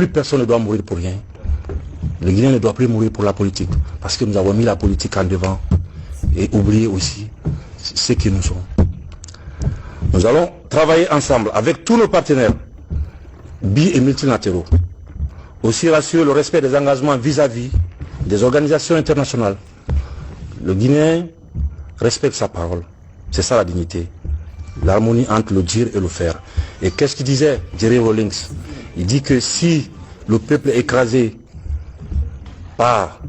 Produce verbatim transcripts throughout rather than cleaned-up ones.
Plus personne ne doit mourir pour rien. Le Guinéen ne doit plus mourir pour la politique. Parce que nous avons mis la politique en devant et oublier aussi ce qui nous sommes. Nous allons travailler ensemble avec tous nos partenaires bi et multilatéraux. Aussi rassurer le respect des engagements vis-à-vis des organisations internationales. Le Guinéen respecte sa parole. C'est ça la dignité. L'harmonie entre le dire et le faire. Et qu'est-ce qu'il disait, Jerry Rawlings? Il dit que si le peuple est écrasé par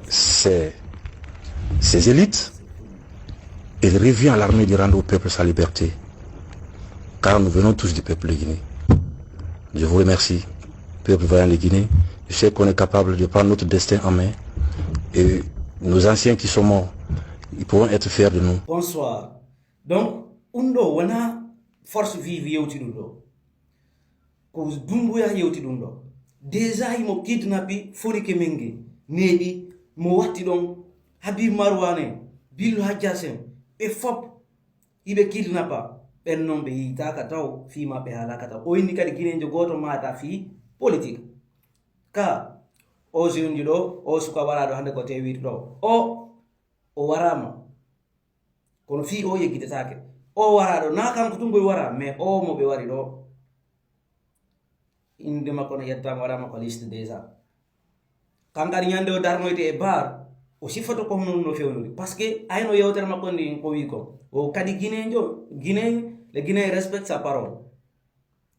ses, ses élites, il revient à l'armée de rendre au peuple sa liberté. Car nous venons tous du peuple de Guinée. Je vous remercie, peuple vaillant de Guinée. Je sais qu'on est capable de prendre notre destin en main. Et nos anciens qui sont morts, ils pourront être fiers de nous. Bonsoir. Donc, ɗun ɗoo wonaa force vive yewti ɗun ɗoo. Ko Dumbuya yewti ɗun ɗoo. Déjà himo kidnapi Fonike Mengi, neeɓi mo watti ɗon, Habib Marwane, Billu Hajjas en, ɓe fop hiɓe kidnapa. Ɓen non ɓe yiytaaka taw, fii maɓɓe haalaaka taw. O inni kadi Ginenjo gooto maata fii politik. Ka o jeune ɗoo, o suka waraaɗo hannde ko tewir ɗoo. O, o waraama. Kono fii o yeggitetaake. O waraaɗo, naa kanko tun boy waraa, mais o mo ɓe wari ɗoo, innde makko no yettaama, waɗaama ko liste déjà. Kanko kadi ñande o darnoyte e bar, o sifoto ko honno ɗun no fewnori. Parce que ayno yewtere makko nden ko wii kon. O kadi Guinéen, Guinéen, le Guinéen respecte sa parole.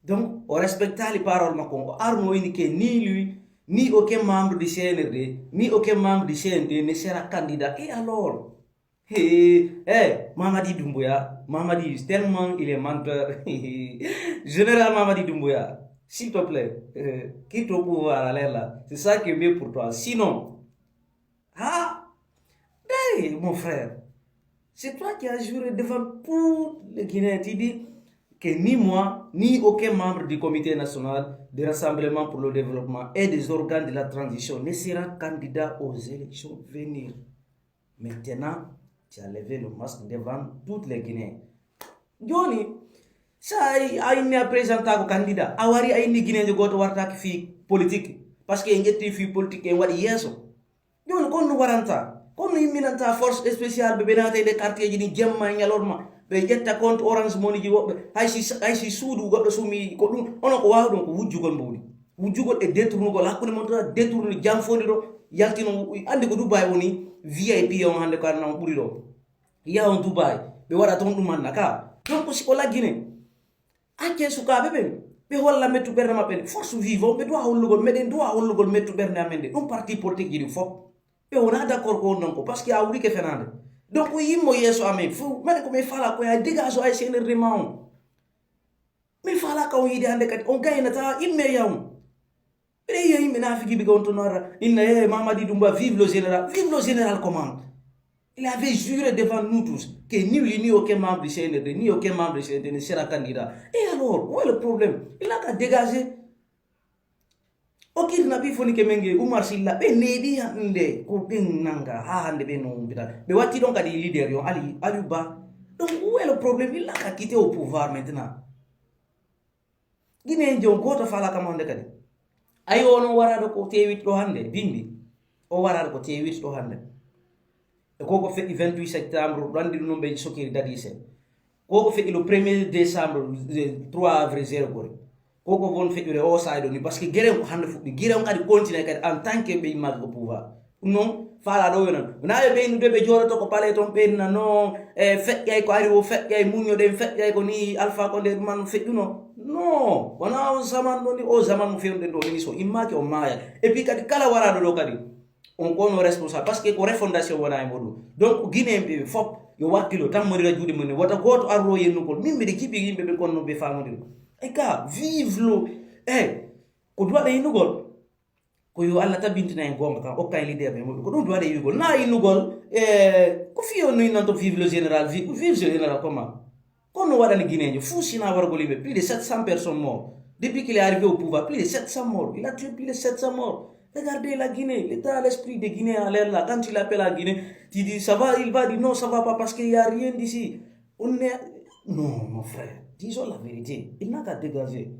Donc, o respectaali parole makko on. O arno o inni que ni lui, ni aucun membre du C N R D, ni aucun membre du C N T ne sera candidat. Et alors? Hé, eh, Mamadi Doumbouya, Mamadi, tellement il est menteur. Général Mamadi Doumbouya, s'il te plaît, euh, quitte au pouvoir à l'air là. C'est ça qui est mieux pour toi. Sinon, ah, hey, mon frère, c'est toi qui as juré devant tous les Guinéens. Tu dis que ni moi, ni aucun membre du Comité national de rassemblement pour le développement et des organes de la transition ne sera candidat aux élections à venir. Maintenant, tu as levé le masque devant toutes les Guinéens. Jooni, sa a inni a présenta ko candidat, a wari a inni Guinéen gooto wartaaki fii politique. Parce que en ƴetti fii politique en waɗi yeeso. Jooni, kon no waranta, kon no yimminanta force spéciale ɓe, ɓe naata e nder quartier ji ɗin jemma e ñalorma, ɓe ƴetta compte Orange Money ji woɓɓe, hay si, hay si suudu goɗɗo sumi ko ɗun, onon ko waawuɗon ko wujjugol mbuuɗi. Wujjugol e détournugol hakkunde mon tan, détourne janfondi ɗo, yaltino, anndi ko Dubai woni V I P on hannde ko aduna on ɓuri ɗo. Yaha on Dubai, ɓe waɗa ton ɗum anna ka. Donc si ko laggine, accee sukaaɓe ɓen, ɓe holla mettu ɓernde maɓɓe nde. Force vive on, ɓe duwa hollugol, meɗen duwa hollugol mettu ɓernde amen nde. Ɗum parti politique ji ɗin fof. Ɓe wona d'accord ko wonnon ko, parce que a wurike fenaande. Donc yimmo yeeso amen fof, meɗen ko men fala ko ya dégage o ay C N R D ma on. Min faalaa ka on yiide hannde kadi, on gaynataa immee yahun. Miɗen yiya yimɓe naafikiiɓe ka on toon no ara, inna, "Eh, Mamadi Doumbouya, vive le général." Vive le général comment? Il avait juré devant nous tous que ni lui, ni aucun membre du C N R D, ni aucun membre du C N T ne sera candidat. Et alors, où est le problème? Il n'a qu'à dégager. O kidnappé Fonike Mengue, Oumar Silla, ɓe neeɓi hannde ko ɓen nanga, haa hannde ɓen no humpita. Ɓe watti ɗon kadi leader yo Ali, Aliou Ba. Donc, où est le problème? Il n'a qu'à quitter au pouvoir maintenant. Guinéen jon gooto faalaa kam hannde kadi. Ayi, o non waraɗo ko teewit ɗo hannde, bimbi. O waraɗo ko teewit ɗo hannde. E ko ko feƴƴi vingt-huit septembre, ɗo anndi ɗum non ɓe sokiri dadiise. Ko ko feƴƴi le premier décembre, trois avril, zéro gore. Ko ko won feƴƴude o saa'i ɗo ni, parce que guerre on ko hannde fuɗɗi. Guerre on kadi continue kadi en tant que ɓe immaaki ko pouvoir. Ɗum non, faalaa ɗo yonan. Wonaa ɓe ɓeynude ɓe jooɗoto ko palais ton ɓe inna non, e feƴƴay ko ari o feƴƴay, muññoɗen feƴƴay ko ni Alpha Condé man feƴƴuno. Non, wonaa on zaman ɗo ni, o zaman mo fewnuɗen ɗo ni so immaaki on maaya. Et puis kadi kala waraɗo ɗo kadi, on ko no responsable, parce que ko refondation wona e muɗum. Donc Guinéen ɓe fof yo wakkilo, tammorira juuɗe mum en. Wota gooto arro yennugol. Min mbiɗa jiɓi yimɓe ɓe kono no ɓe faamodiri. E ka, vive le, eh, ko duwaɗa yennugol. Ko yo Allah tabintina en goonga kan, okka en leader ɓe muɓɓe. Ko ɗum duwaɗe wi'ugol. Na innugol, eh, ko fii on no innanto vive le général, vi-, vive le général comment? Kono no waɗani Guinéen fuu sina wargol yimɓe, plus de sept cents personnes morts. Depuis qu'il est arrivé au pouvoir, plus de sept cents morts. Il a tué plus de sept cents morts. Regardez la Guinée, l'état d'esprit des Guinéens à l'heure là. Quand il appelle la Guinée, tu dis, ça va, il va dire, non, ça va pas parce qu'il y a rien d'ici. On est, non, mon frère, disons la vérité. Il n'a qu'à dégager.